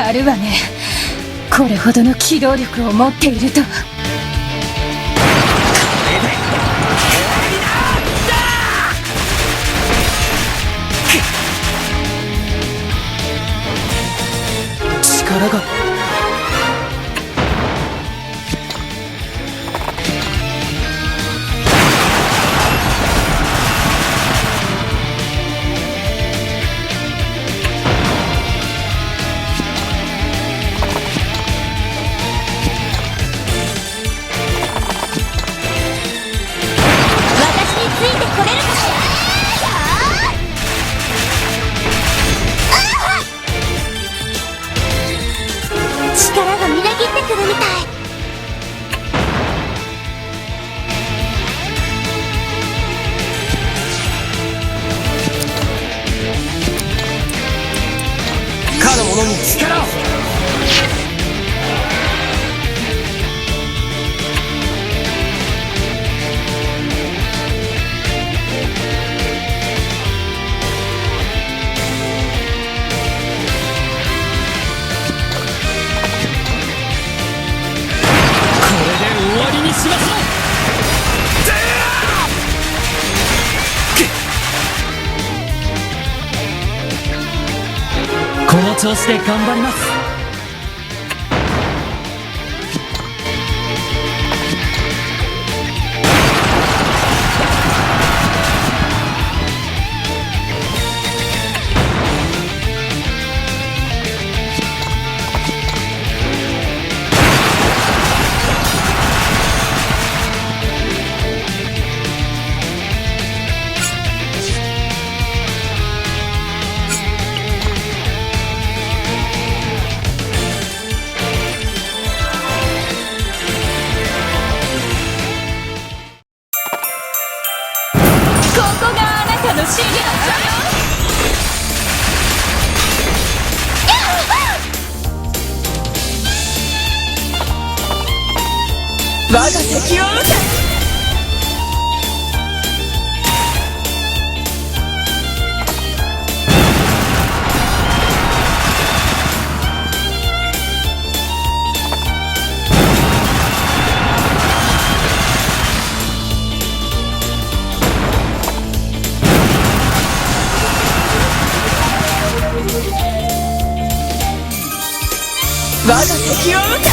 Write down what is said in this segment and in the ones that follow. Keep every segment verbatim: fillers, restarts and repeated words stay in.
あるわね。これほどの機動力を持っているとは。力が。私についてこれるかしら？力がみなぎってくるみたい。かの者に力を。これで終わりにしましょう。この調子で頑張ります。ここがあなたの真の場所よ。我が敵を討て。我が敵を討て。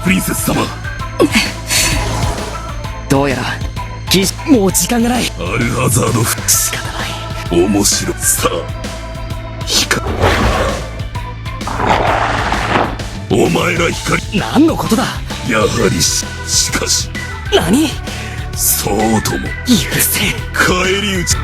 プリンセス様。どうやら、き、もう時間がない。アルハザード、仕方ない。面白い。スター、光、お前ら光、何のことだ？やはりし、しかし、何？そうとも。許せん。返り討ち。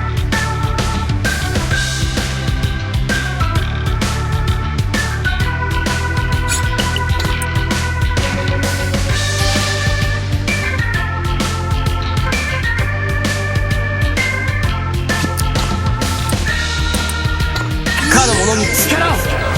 かの者に力を。